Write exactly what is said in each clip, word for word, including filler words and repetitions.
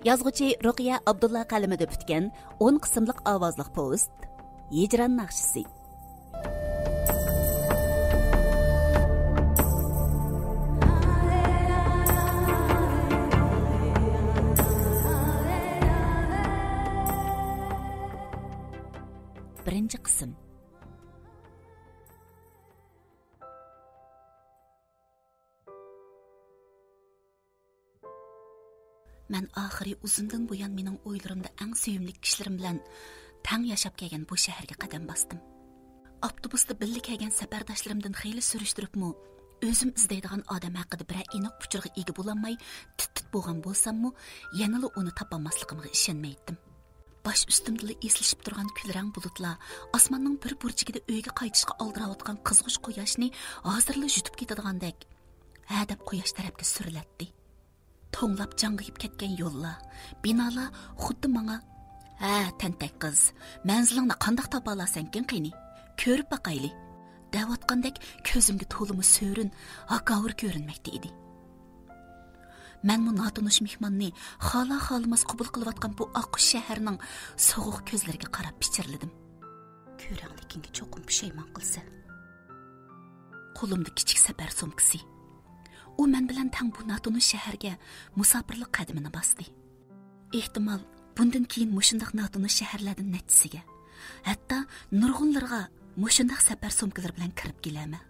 يازغۇچى رۇقىيە ئابدۇللا قەلىمىدە پۈتكەن ئون قىسىملىق ئاۋازلىق پوۋېست، ھىجران ناخشىسى. بىرىنچى قىسىم. مەن ئاخىرى ئۇزۇندىن بۇيان مېنىڭ ئويلىرىمدا ئەڭ سۆيۈملۈك كىشىلىرىم بىلەن تەڭ ياشاپ كەلگەن بۇ شەھەرگە قەدەم باستىم. ئاپتوبۇستا بىللە كەلگەن سەپەرداشلىرىمدىن خېلى سۈرۈشتۈرۈپمۇ، ئۆزۈم ئىزدەيدىغان ئادەم ھەققىدە بىرەر ئېنىق ئۇچۇرغا ئىگە بولالماي، تىت-تىت بولغان بولساممۇ، يەنىلا ئۇنى تاپالماسلىقىمغا ئىشەنمەيتتىم. باش ئۈستۈمدىلا ئېسىلىشىپ تۇرغان كۈلرەڭ بۇلۇتلار ئاسماننىڭ بىر بۇرجىكىدا ئۆيگە قايتىشقا ئالدىراۋاتقان قىزغۇچ قۇياشنى ھازىرلا يۇتۇپ كېتىدىغاندەك، ھە دەپ قۇياش تەرەپكە سۈرۈلەتتى. توڭلاپ جاڭغىيىپ كەتكەن يوللار، بىنالار خۇددى ماڭا، «ھە، تەنتەك قىز، مەنزىلىڭنى قانداق تاپالارسەنكىن قېنى؟ كۆرۈپ باقايلى» دەۋاتقاندەك كۆزۈمگە تولىمۇ سۆرۈن، ھاكاۋۇر كۆرۈنمەكتە ئىدى. مەنمۇ ناتونۇش مېھماننى خالا-خالىماس قوبۇل قىلىۋاتقان بۇ ئاققۇچ شەھەرنىڭ سوغۇق كۆزلىرىگە قاراپ پىچىرلىدىم. «كۆرەڭلىكىڭگە چوقۇم پۇشايمان قىلىسەن.» قولۇمدا كىچىك سەپەر سومكىسى. ئۇ مەن بىلەن تەڭ بۇ ناتونۇش شەھەرگە مۇساپىرلىق قەدىمىنى باستى. ئېھتىمال، بۇندىن كېيىن مۇشۇنداق ناتونۇش شەھەرلەردىن نەچچىسىگە، ھەتتا نۇرغۇنلىرىغا مۇشۇنداق سەپەر سومكىلىرى بىلەن كىرىپ كېلەرمەن.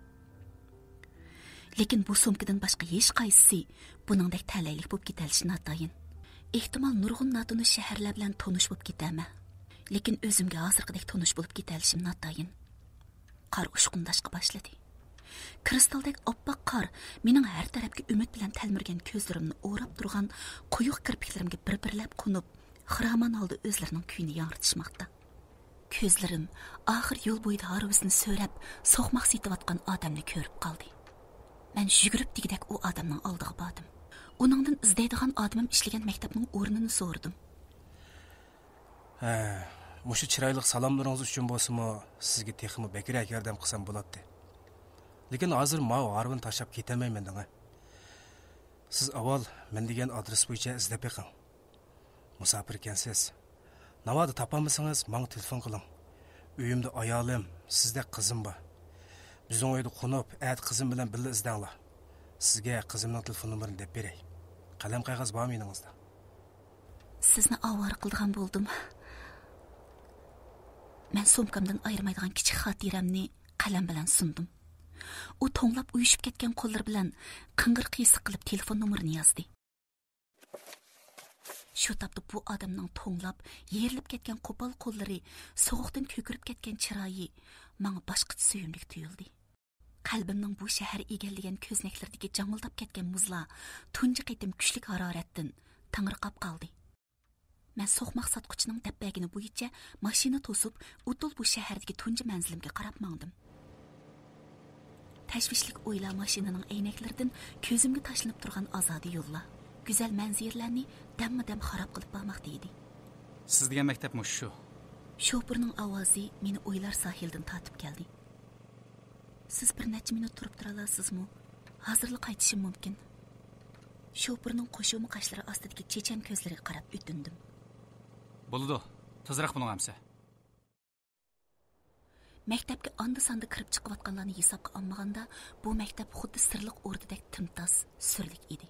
لېكىن بۇ سومكىدىن باشقا ھېچقايسىسى بۇنىڭدەك تەلەيلىك بولۇپ كېتەلىشى ناتايىن. ئېھتىمال، نۇرغۇن ناتونۇش شەھەرلەر بىلەن تونۇش بولۇپ كېتەرمەن. لېكىن ئۆزۈمگە ھازىرقىدەك تونۇش بولۇپ كېتەلىشىم ناتايىن. قار ئۇچقۇنداشقا باشلىدى. كىرىستالدەك ئاپئاق قار مېنىڭ ھەر تەرەپكە ئۈمىد بىلەن تەلمۈرگەن كۆزلىرىمنى ئوراپ تۇرغان قويۇق كىرپىكلىرىمگە بىر-بىرلەپ قونۇپ، خىرامان ھالدا ئۆزلىرىنىڭ كۈيىنى ياڭرىتىشماقتا. كۆزلىرىم ئاخىر يول بويىدا ھارۋىسىنى سۆرەپ، سوقماق سېتىۋاتقان ئادەمنى كۆرۈپ قالدى. مەن يۈگۈرۈپ دېگۈدەك ئۇ ئادەمنىڭ ئالدىغا باردىم. ئۇنىڭدىن ئىزدەيدىغان ئادىمىم ئىشلىگەن مەكتەپنىڭ ئورنىنى سورىدىم. ھە، مۇشۇ چىرايلىق سالاملىرىڭىز ئۈچۈن بولسىمۇ، سىزگە تېخىمۇ بەكرەك ياردەم قىلسام بولاتتى. لېكىن ھازىر ماۋۇ ھارۋىنى تاشلاپ كېتەلمەيمەن دەڭە. سىز ئاۋۋال مەن دېگەن ئادرېس بويىچە ئىزدەپ بېقىڭ. مۇساپىر ئىكەنسىز. ناۋادا تاپالمىسىڭىز، ماڭا تېلېفون قىلىڭ. ئۆيۈمدە ئايالىم، سىزدەك قىزىم بار. بىزنىڭ ئۆيدە قونۇپ، ئەتە قىزىم بىلەن بىللە ئىزدەڭلار. سىزگە قىزىمنىڭ تېلېفون نومۇرىنى دەپ بېرەي. قەلەم قەغەز بارمۇ يېنىڭىزدا؟ سىزنى ئاۋارە قىلىدىغان بولدۇم. مەن سومكامدىن ئايرىمايدىغان كىچىك خاتىرەمنى قەلەم بىلەن سۇندۇم. ئۇ توڭلاپ ئۇيۇشۇپ كەتكەن قوللىرى بىلەن قىڭغىر قىيسىق قىلىپ تېلېفون نومۇرىنى يازدى. شۇ تاپتا بۇ ئادەمنىڭ توڭلاپ، يېرىلىپ كەتكەن قوپال قوللىرى، سوغۇقتىن كۆكىرىپ كەتكەن چىرايى ماڭا باشقىچە سۆيۈملۈك تۇيۇلدى. قەلبىمنىڭ بۇ شەھەر ئىگىلىگەن كۆزنەكلىرىدىكى جاڭىلداپ كەتكەن مۇزلار تۇنجى قېتىم كۈچلۈك ھارارەتتىن تېڭىرقاپ قالدى. مەن سوقماق ساتقۇچىنىڭ دەپ بەرگىنى بويىچە ماشىنا توسۇپ، ئۇدۇل بۇ شەھەردىكى تۇنجى مەنزىلىمگە قاراپ ماڭدىم. تەشۋىشلىك ئويلار ماشىنىنىڭ ئەينەكلىرىدىن كۆزۈمگە تاشلىنىپ تۇرغان ئازادە يوللار، گۈزەل مەنزىرىلەرنى دەممۇ دەم خاراب قىلىپ بارماقتا ئىدى. سىز دېگەن مەكتەپ مۇشۇ شۇ. شوپۇرنىڭ ئاۋازى مېنى ئويلار ساھىلىدىن تارتىپ كەلدى. سىز بىر نەچچە مىنۇت تۇرۇپ تۇرالارسىزمۇ؟ ھازىرلا قايتىشىم مۇمكىن. شوپۇرنىڭ قوشۇمى قاشلىرى ئاستىدىكى چېچەن كۆزلىرىگە قاراپ ئۆتۈندۈم. بولىدۇ، تېزراق بولۇڭ ئەمسە. مەكتەپكە ئاندا-ساندا كىرىپ چىقىۋاتقانلارنى ھېسابقا ئالمىغاندا، بۇ مەكتەپ خۇددى سىرلىق ئوردىدەك تىمتاس، سۈرلۈك ئىدى.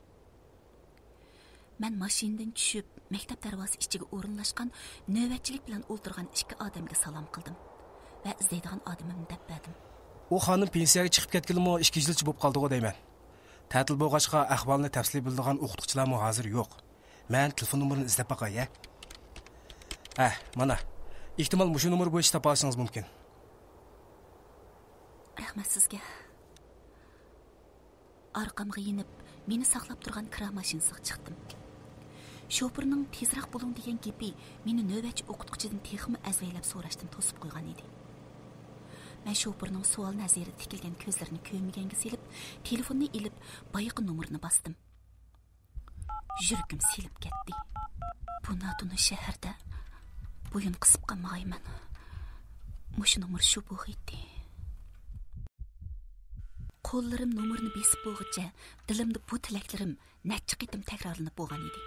مەن ماشىنىدىن چۈشۈپ، مەكتەپ دەرۋازىسى ئىچىگە ئورۇنلاشقان نۆۋەتچىلىك بىلەن ئولتۇرغان ئىككى ئادەمگە سالام قىلدىم ۋە ئىزدەيدىغان ئادىمىمنى دەپ بەردىم. ئۇ خانىم پېنسىيەگە چىقىپ كەتكىلىمۇ ئىككى يىلچە بولۇپ قالدىغۇ دەيمەن. تەتىل بولغاچقا، ئەھۋالنى تەپسىلىي بىلىدىغان ئوقۇتقۇچىلارمۇ ھازىر يوق. مەن تېلېفون نومۇرىنى ئىزدەپ باقاي، ھە؟ ھە، مانا. ئېھتىمال، مۇشۇ نومۇر بويىچە تاپالىشىڭىز مۇمكىن. رەھمەت سىزگە. ئارقامغا يېنىپ، مېنى ساقلاپ تۇرغان كىرا ماشىنىسىغا چىقتىم. شوپۇرنىڭ «تېزراق بولۇڭ» دېگەن گېپى مېنى نۆۋەتچى ئوقۇتقۇچىدىن تېخىمۇ ئەزۋەيلەپ سوراشتىن توسۇپ قويغان ئىدى. مەن شوپۇرنىڭ سوئال نەزىرىدە تىكىلگەن كۆزلىرىنى كۆممىگەنگە سېلىپ، تېلېفوننى ئېلىپ، بايىقى نومۇرنى باستىم. يۈرىكىم سېلىپ كەتتى. بۇ ناتونۇش شەھەردە بويۇن قىسىپ قالمىغايمەن. مۇشۇ نومۇر شۇ بوغىيتتى. قوللىرىم نومۇرنى بېسىپ بولغۇچە، دىلىمدا بۇ تىلەكلىرىم نەچچە قېتىم تەكرارلىنىپ بولغان ئىدى.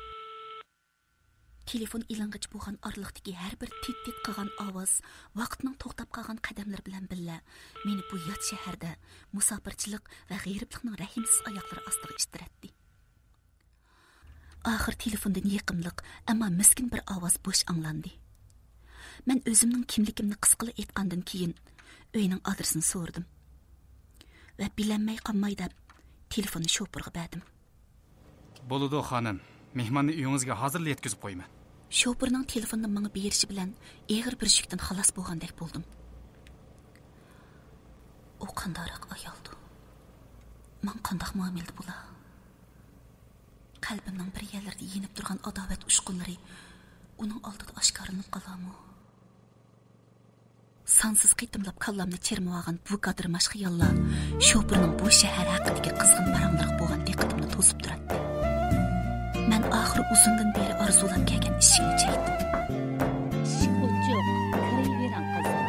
تېلېفون ئېلىنغىچە بولغان ئارىلىقتىكى ھەر بىر تىت-تىت قىلغان ئاۋاز، ۋاقىتنىڭ توختاپ قالغان قەدەملىرى بىلەن بىللە مېنى بۇ يات شەھەردە مۇساپىرچىلىق ۋە غېرىبلىقنىڭ رەھىمسىز ئاياغلىرى ئاستىغا ئىتتىرەتتى. ئاخىر تېلېفوندىن يېقىملىق، ئەمما مىسكىن بىر ئاۋاز بوش ئاڭلاندى. مەن ئۆزۈمنىڭ كىملىكىمنى قىسقىلا ئېيتقاندىن كېيىن، ئۆينىڭ ئادرېسىنى سورىدىم. ۋە بىلەلمەي قالماي دەپ، تېلېفوننى شوپۇرغا بەردىم. بولىدۇ، خانىم. مېھماننى ئۆيىڭىزگە ھازىرلا يەتكۈزۈپ قويىمەن. شوپۇرنىڭ تېلېفوننى ماڭا بېرىشى بىلەن ئېغىر بىر يۈكتىن خالاس بولغاندەك بولدۇم. ئۇ قانداقراق ئايالدۇ؟ ماڭا قانداق مۇئامىلىدە بولا؟ قەلبىمنىڭ بىر يەرلىرىدە يېنىپ تۇرغان ئاداۋەت ئۇچقۇنلىرى ئۇنىڭ ئالدىدا ئاشكارىلىنىپ قالارمۇ؟ سانسىز قېتىملاپ كاللامنى چىرمىۋالغان بۇ گادىرماش خىياللار شوپۇرنىڭ بۇ شەھەر ھەققىدىكى قىزغىن پاراڭلىرىغا بولغان دىققىتىمنى توسۇپ تۇراتتى. مەن ئاخىرى ئۇزۇندىن بېرى ئارزۇلاپ كەلگەن ئىشىكنى چەكتىم. ئىشىك ئوچۇق، كىرىۋېرىڭ، قىزىم.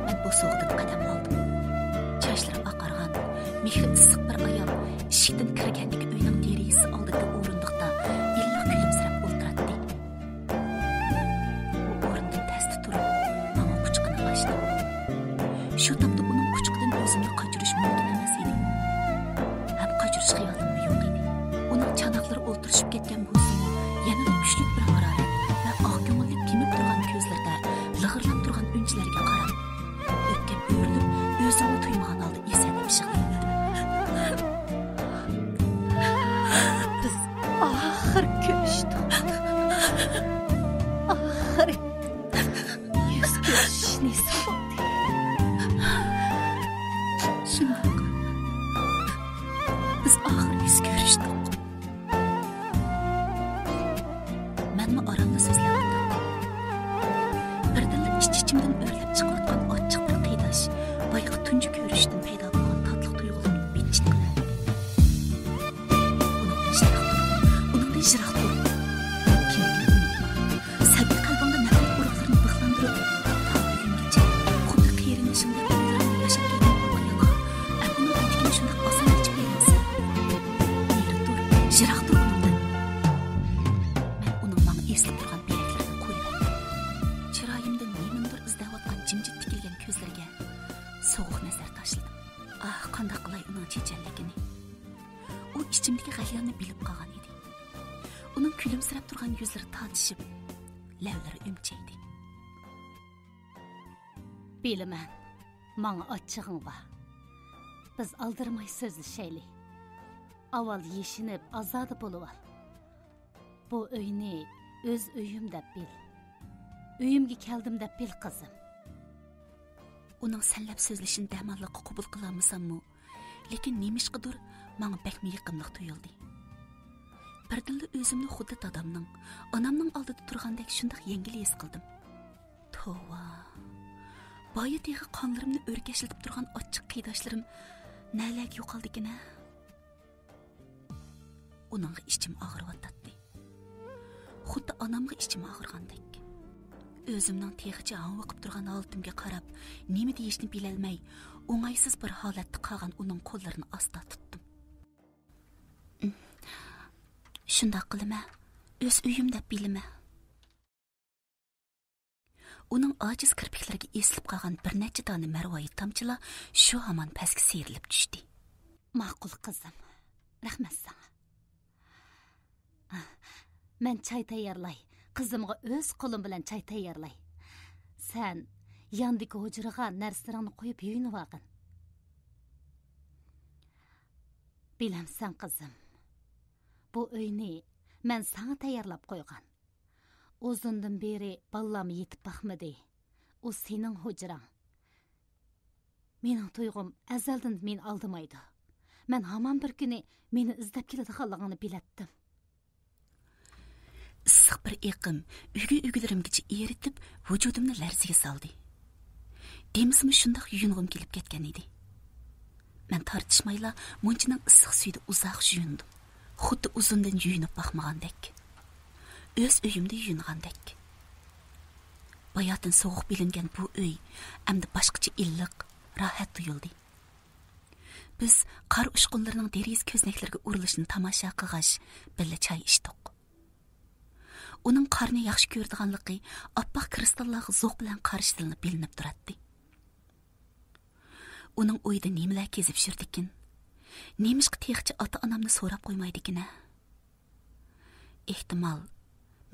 مەن بوسۇغىدىن قەدەم ئالدىم. چاچلىرى ئاقارغان، مېھرى ئىسسىق بىر ئايال ئىشىكتىن كىرگەندىكى ئۆينىڭ دېرىزىسى ئالدىدىكى ئورۇندۇقتا ئىللىق كۈلۈمسىرەپ ئولتۇراتتى. ئۇ ئورنىدىن تەستە تۇرۇپ، ماڭا قۇچىقىنى ئاچتى. شۇ تاپتا ئۇنىڭ قۇچىقىدىن ئۆزۈمنى قاچۇرۇش مۇمكىن ئەمەس ئىدى. ھەم قاچۇرۇش خىيالىممۇ يوق ئىدى. ئۇنىڭ چاناقلىرى ئولتۇرۇشۇپ كەتكەن بولسىمۇ، يەنىلا كۈچلۈك بىر ھارارەت ۋە ئاق كۆڭۈللۈك تېمىپ تۇرغان كۆزلىرىدە لىغىرلاپ تۇرغان ئۈنچىلەرگە قاراپ، ئۆپكەم ئۆرۈلۈپ، ئۆزۈممۇ تۇيمىغان ھالدا ئېسەدىپ يىغلىدىم. بىز ئاخىر كۆرۈشتۇق. ئاخىرى يۈز كۆرۈشۈش نېسىپ بولدى. شۇنداق. بىز ئاخىر يۈز كۆرۈشتۇق. مەنمۇ ئارانلا سۆزلەۋاتاتتىم. بىردىنلا ئىچ-ئىچىمدىن ئۆرلەپ چىقىۋاتقان ئاچچىق بىر قىيناش بايىقى تۇنجى كۆرۈشتىن پەيدا بولغان تاتلىق تۇيغۇلارنى بىتچىت قىلىۋەتتى. ئۇنىڭدىن يىراق تۇر، ئۇنىڭدىن يىراق تۇر. كىملىكىنى ئۇنتۇما. سەبىي قەلبىڭدە نەپرەت ئۇرۇقلىرىنى بىخلاندۇرۇپ، تا بۈگۈنگىچە خۇددى قېرىندىشىڭدەك ئۆيلىرىڭدە ياشاپ كەلگەن بۇ ئايالغا ئەپۇنىڭ ئەتىكىنى شۇنداق ئاسان ئېچىپ بېرەمسەن؟ نېرى تۇر، يىراق تۇر ئۇنىڭدىن. مەن ئۇنىڭ ماڭا ئېسىلىپ تۇرغان بىلەكلىرىنى قويۇۋەتتىم. چىرايىمدىن نېمىنىدۇر ئىزدەۋاتقان جىمجىت تىكىلگەن كۆزلىرىگە سوغۇق نەزەر تاشلىدىم. ئاھ، قانداق قىلاي ئۇنىڭ چېچەنلىكىنى؟ ئۇ ئىچىمدىكى غەلياننى بىلىپ قالغان ئىدى. ئۇنىڭ كۈلۈمسىرەپ تۇرغان يۈزلىرى تارتىشىپ، لەۋلىرى ئۈمچەيدى. بىلىمەن، ماڭا ئاچچىقىڭ بار. بىز ئالدىرىماي سۆزلىشەيلى. ئاۋۋال يېشىنىپ، ئازادە بولۇۋال. بۇ ئۆينى ئۆز ئۆيۈم دەپ بىل. ئۆيۈمگە كەلدىم دەپ بىل، قىزىم. ئۇنىڭ سەنلەپ سۆزلىشىنى دەماللىققا قوبۇل قىلالمىساممۇ، لېكىن نېمىشقىدۇر ماڭا بەكمۇ يېقىملىق تۇيۇلدى. بىردىنلا ئۆزۈمنى خۇددى دادامنىڭ، ئانامنىڭ ئالدىدا تۇرغاندەك شۇنداق يەڭگىل ھېس قىلدىم. توۋا، بايا تېخى قانلىرىمنى ئۆركەشلىتىپ تۇرغان ئاچچىق قىيناشلىرىم نەلەرگە يوقالدىكىن ھە؟ ئۇنىڭغا ئىچىم ئاغرىۋاتاتتى. خۇددى ئانامغا ئىچىم ئاغرىغاندەك. ئۆزۈمنىڭ تېخىچە ھاڭۋېقىپ تۇرغان ھالىتىمگە قاراپ، نېمە دېيىشنى بىلەلمەي، ئوڭايسىز بىر ھالەتتە قالغان ئۇنىڭ قوللىرىنى ئاستا تۇتتۇم. شۇنداق قىلىمە، ئۆز ئۆيۈم دەپ بىلىمە. ئۇنىڭ ئاجىز كىرپىكلىرىگە ئېسىلىپ قالغان بىر نەچچە دانە مەرۋايىت تامچىلار شۇ ھامان پەسكە سىيرىلىپ چۈشتى. ماقۇل، قىزىم. رەھمەت ساڭا. مەن چاي تەييارلاي. قىزىمغا ئۆز قولۇم بىلەن چاي تەييارلاي. سەن ياندىكى ھۇجرىغا نەرسىلىرىڭنى قويۇپ يۇيۇنۇۋالغىن. بىلەمسەن، قىزىم، بۇ ئۆينى مەن ساڭا تەييارلاپ قويغان. ئۇزۇندىن بېرى بالىلارمۇ يېتىپ باقمىدى. ئۇ سېنىڭ ھۇجراڭ. مېنىڭ تۇيغۇم ئەزەلدىن مېنى ئالدىمايدۇ. مەن ھامان بىر كۈنى مېنى ئىزدەپ كېلىدىغانلىقىڭنى بىلەتتىم. ئىسسىق بىر ئېقىم ئۈگە-ئۈگىلىرىمگىچە ئېرىتىپ، ۋۇجۇدۇمنى لەرزىگە سالدى. دېمىسىمۇ شۇنداق يۇيۇنغۇم كېلىپ كەتكەن ئىدى. مەن تارتىشمايلا مۇنچىنىڭ ئىسسىق سۈيىدە ئۇزاق يۇيۇندۇم. خۇددى ئۇزۇندىن يۇيۇنۇپ باقمىغاندەك. ئۆز ئۆيۈمدە يۇيۇنغاندەك. باياتىن سوغۇق بىلىنگەن بۇ ئۆي ئەمدى باشقىچە ئىللىق، راھەت تۇيۇلدى. بىز قار ئۇچقۇنلىرىنىڭ دېرىزە كۆزنەكلىرىگە ئۇرۇلۇشىنى تاماشا قىلغاچ، بىللە چاي ئىچتۇق. ئۇنىڭ قارنى ياخشى كۆرىدىغانلىقى ئاپئاق كىرىستاللارغا زوق بىلەن قارىشتىنلا بىلىنىپ تۇراتتى. ئۇنىڭ ئويىدا نېمىلەر كېزىپ يۈرىدىكىن؟ نېمىشقا تېخىچە ئاتا-ئانامنى سوراپ قويمايدىكىن-ھە؟ ئېھتىمال،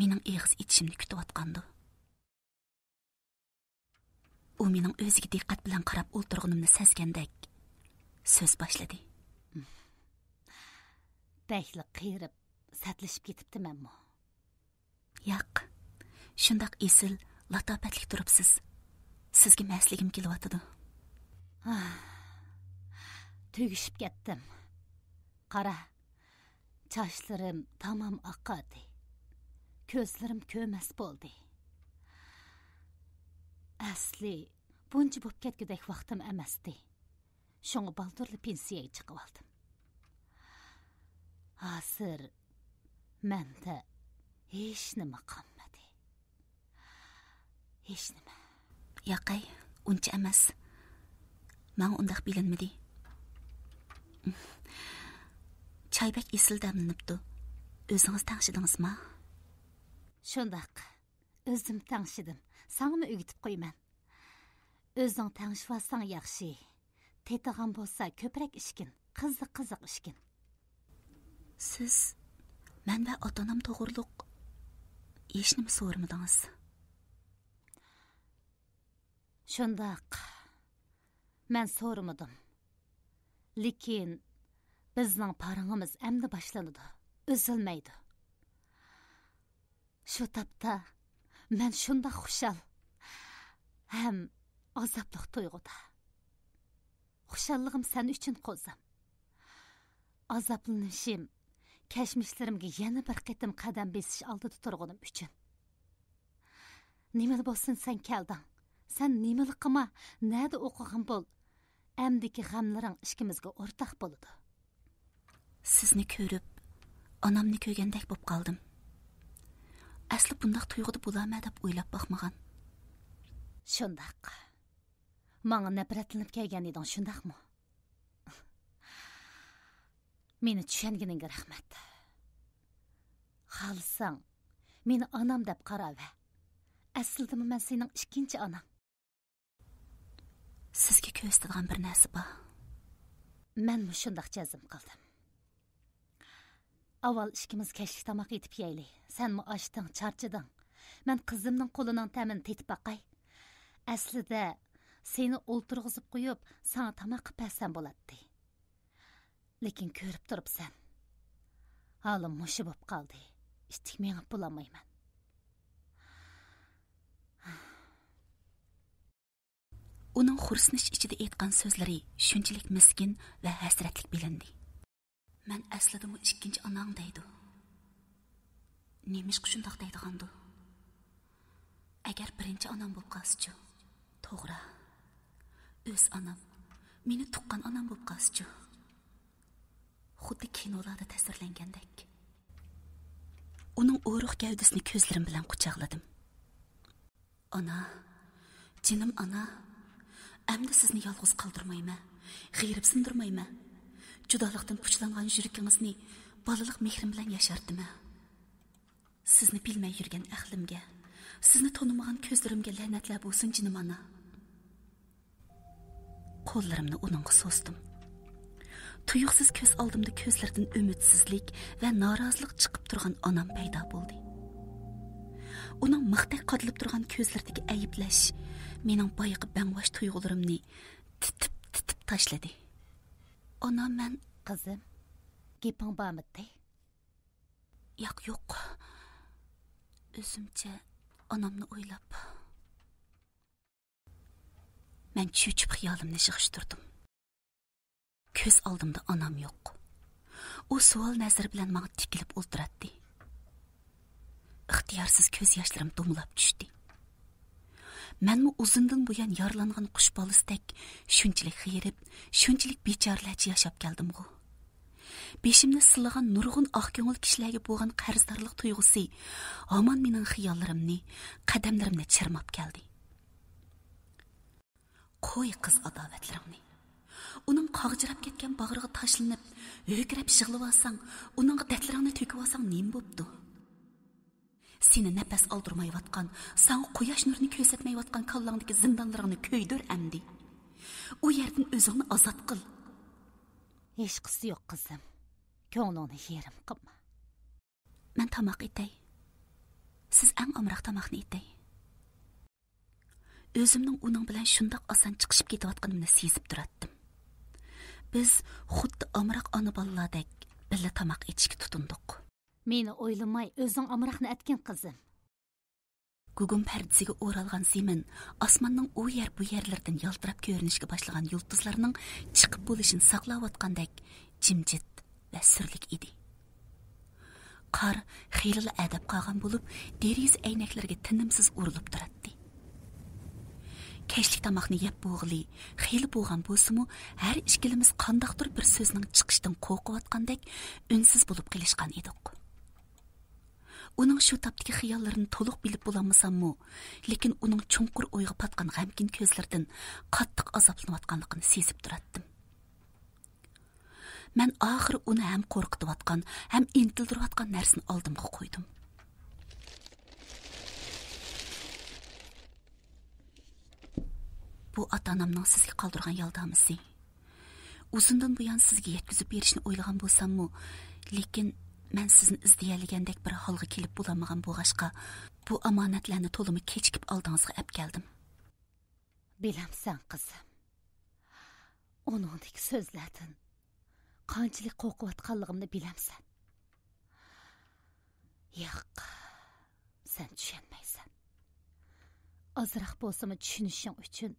مېنىڭ ئېغىز ئېچىشىمنى كۈتۈۋاتقاندۇ؟ ئۇ مېنىڭ ئۆزىگە دىققەت بىلەن قاراپ ئولتۇرغىنىمنى سەزگەندەك سۆز باشلىدى. بەكلا قېرىپ، سەتلىشىپ كېتىپتىمەنمۇ؟ ياق، شۇنداق ئېسىل، لاتاپەتلىك تۇرۇپسىز. سىزگە مەسلىگىم كېلىۋاتىدۇ. ئاھ، تۈگىشىپ كەتتىم. قارا، چاچلىرىم تامام ئاقاردى. كۆزلىرىم كۆرمەس بولدى. ئەسلى بۇنچە بوپ كەتكۈدەك ۋاقتىم ئەمەستى. شۇڭا بالدۇرلا پېنسىيەگە چىقىۋالدىم. ھازىر مەندە ھېچنېمە قالمىدى. ھېچنېمە. ياقەي، ئۇنچە ئەمەس. ماڭا ئۇنداق بىلىنمىدى. چاي بەك ئېسىل دەملىنىپتۇ. ئۆزىڭىز تەڭشىدىڭىزما؟ شۇنداق. ئۆزۈم تەڭشىدىم. ساڭىمۇ ئۆگىتىپ قويىمەن. ئۆزۈڭ تەڭشىۋالساڭ ياخشى. تېتىغان بولسا كۆپرەك ئىچكىن. قىزىق-قىزىق ئىچكىن. سىز مەن ۋە ئاتا-ئانام توغرۇلۇق ھېچنېمە سورىمىدىڭىز. شۇنداق. مەن سورىمىدىم. لېكىن بىزنىڭ پارىڭىمىز ئەمدى باشلىنىدۇ. ئۈزۈلمەيدۇ. شۇ تاپتا مەن شۇنداق خۇشال ھەم ئازابلىق تۇيغۇدا. خۇشاللىقىم سەن ئۈچۈن، قوزام. ئازابلىنىشىم كەچمىشلىرىمگە يەنە بىر قېتىم قەدەم بېسىش ئالدىدا تۇرغىنىم ئۈچۈن. نېمىلا بولسۇن، سەن كەلدىڭ. سەن نېمىلا قىلما، نەدە ئوقۇغان بول، ئەمدىكى غەملىرىڭ ئىككىمىزگە ئورتاق بولىدۇ. سىزنى كۆرۈپ، ئانامنى كۆرگەندەك بولۇپ قالدىم. ئەسلى بۇنداق تۇيغۇدا بولارمەن دەپ ئويلاپ باقمىغان. شۇنداق. ماڭا نەپرەتلىنىپ كەلگەن ئىدىڭ، شۇنداقمۇ؟ مېنى چۈشەنگىنىڭگە رەھمەت. خالىساڭ، مېنى ئانام دەپ قاراۋەر. ئەسلىدىمۇ مەن سېنىڭ ئىككىنچى ئاناڭ. سىزگە كۆرسىتىدىغان بىر نەرسە بار. مەنمۇ شۇنداق جەزم قىلدىم. ئاۋۋال ئىككىمىز كەچلىك تاماق ئېتىپ يەيلى. سەنمۇ ئاچتىڭ، چارچىدىڭ. مەن قىزىمنىڭ قولىنىڭ تەمىنى تېتىپ باقاي. ئەسلىدە سېنى ئولتۇرغۇزۇپ قويۇپ، ساڭا تاماق قىلىپ بەرسەم بولاتتى. لېكىن كۆرۈپ تۇرۇپسەن، ھالىم مۇشۇ بوپ قالدى. ئىتتىك مېڭىپ بولالمايمەن. ئۇنىڭ خورسىنىش ئىچىدە ئېيتقان سۆزلىرى شۇنچىلىك مىسكىن ۋە ھەسرەتلىك بىلىندى. مەن ئەسلىدىمۇ ئىككىنچى ئاناڭ دەيدۇ. نېمىشقا شۇنداق دەيدىغاندۇ؟ ئەگەر بىرىنچى ئانام بولۇپ قالسىچۇ؟ توغرا. ئۆز ئانام، مېنى تۇغقان ئانام بولۇپ قالسىچۇ؟ خۇددى كىنولاردا تەسۋىرلەنگەندەك. ئۇنىڭ ئورۇق گەۋدىسىنى كۆزلىرىم بىلەن قۇچاقلىدىم. ئانا، جېنىم ئانا، ئەمدى سىزنى يالغۇز قالدۇرمايمەن، غېرىبسىندۇرمايمەن. جۇدالىقتىن پۇچىلانغان يۈرىكىڭىزنى بالىلىق مېھرىم بىلەن ياشارتىمەن. سىزنى بىلمەي يۈرگەن ئەقلىمگە، سىزنى تونۇمىغان كۆزلىرىمگە لەنەتلەر بولسۇن، جېنىم ئانا. قوللىرىمنى ئۇنىڭغا سوزدۇم. تۇيۇقسىز كۆز ئالدىمدا كۆزلىرىدىن ئۈمىدسىزلىك ۋە نارازىلىق چىقىپ تۇرغان ئانام پەيدا بولدى. ئۇنىڭ مىختەك قادىلىپ تۇرغان كۆزلىرىدىكى ئەيىبلەش مېنىڭ بايىقى بەڭۋاش تۇيغۇلىرىمنى تىتىپ-تىتىپ تاشلىدى. ئانا، مەن... قىزىم، گېپىڭ بارمىدى؟ ياق، يوق. ئۆزۈمچە ئانامنى ئويلاپ. مەن چۆچۈپ خىيالىمنى يىغىشتۇردۇم. كۆز ئالدىمدا ئانام يوق. ئۇ سوئال نەزىرى بىلەن ماڭا تىكىلىپ ئولتۇراتتى. ئىختىيارسىز كۆز ياشلىرىم دومىلاپ چۈشتى. مەنمۇ ئۇزۇندىن بۇيان يارىلانغان قۇش بالىسىدەك شۇنچىلىك غېرىب، شۇنچىلىك بىچارىلەرچە ياشاپ كەلدىمغۇ. بېشىمنى سىلىغان نۇرغۇن ئاق كۆڭۈل كىشىلەرگە بولغان قەرزدارلىق تۇيغۇسى ھامان مېنىڭ خىياللىرىمنى، قەدەملىرىمنى چىرماپ كەلدى. قوي قىز ئاداۋەتلىرىڭنى. ئۇنىڭ قاغجىراپ كەتكەن باغرىغا تاشلىنىپ، ھۆركىرەپ يىغلىۋالساڭ، ئۇنىڭغا دەردلىرىڭنى تۆكۈۋالساڭ نېمە بوپتۇ؟ سېنى نەپەس ئالدۇرمايۋاتقان، ساڭا قۇياش نۇرىنى كۆرسەتمەيۋاتقان كاللاڭدىكى زىندانلىرىڭنى كۆيدۈر ئەمدى. ئۇ يەردىن ئۆزۈڭنى ئازاد قىل. ھېچقىسى يوق، قىزىم. كۆڭلۈڭنى يېرىم قىلما. مەن تاماق ئېتەي. سىز ئەڭ ئامراق تاماقنى ئېتەي. ئۆزۈمنىڭ ئۇنىڭ بىلەن شۇنداق ئاسان چىقىشىپ كېتىۋاتقىنىمنى سېزىپ تۇراتتىم. بىز خۇددى ئامراق ئانا بالىلاردەك بىللە تاماق ئېتىشكە تۇتۇندۇق. مېنى ئويلىماي، ئۆزۈڭ ئامراقنى ئەتكىن، قىزىم. گۇگۇم پەردىسىگە ئورالغان زېمىن ئاسماننىڭ ئۇ يەر بۇ يەرلىرىدىن يالتىراپ كۆرۈنۈشكە باشلىغان يۇلتۇزلارنىڭ چىقىپ بولۇشىنى ساقلاۋاتقاندەك جىمجىت ۋە سۈرلۈك ئىدى. قار خېلىلا ئەدەپ قالغان بولۇپ، دېرىزە ئەينەكلىرىگە تىنىمسىز ئۇرۇلۇپ تۇراتتى. كەچلىك تاماقنى يەپ بولغىلى خېلى بولغان بولسىمۇ، ھەر ئىككىلىمىز قانداقتۇر بىر سۆزنىڭ چىقىشىدىن قورقۇۋاتقاندەك ئۈنسىز بولۇپ قېلىشقان ئىدۇق. ئۇنىڭ شۇ تاپتىكى خىياللىرىنى تولۇق بىلىپ بولالمىساممۇ، لېكىن ئۇنىڭ چوڭقۇر ئويغا پاتقان غەمكىن كۆزلىرىدىن قاتتىق ئازابلىنىۋاتقانلىقىنى سېزىپ تۇراتتىم. مەن ئاخىرى ئۇنى ھەم قورقۇتۇۋاتقان، ھەم ئىنتىلدۈرۈۋاتقان نەرسىنى ئالدىمغا قويدۇم. بۇ ئاتا-ئانامنىڭ سىزگە قالدۇرغان يالدامىسى. ئۇزۇندىن بۇيان سىزگە يەتكۈزۈپ بېرىشنى ئويلىغان بولساممۇ، لېكىن مەن سىزنى ئىزدىيەلىگەندەك بىر ھالغا كېلىپ بولالمىغان بولغاچقا، بۇ ئامانەتلەرنى تولىمۇ كېچىكىپ ئالدىڭىزغا ئەپ كەلدىم. بىلەمسەن، قىزىم، ئۇنىڭدىكى سۆزلەردىن قانچىلىك قورقۇۋاتقانلىقىمنى بىلەمسەن؟ ياق، سەن چۈشەنمەيسەن. ئازراق بولسىمۇ چۈشىنىشىڭ ئۈچۈن،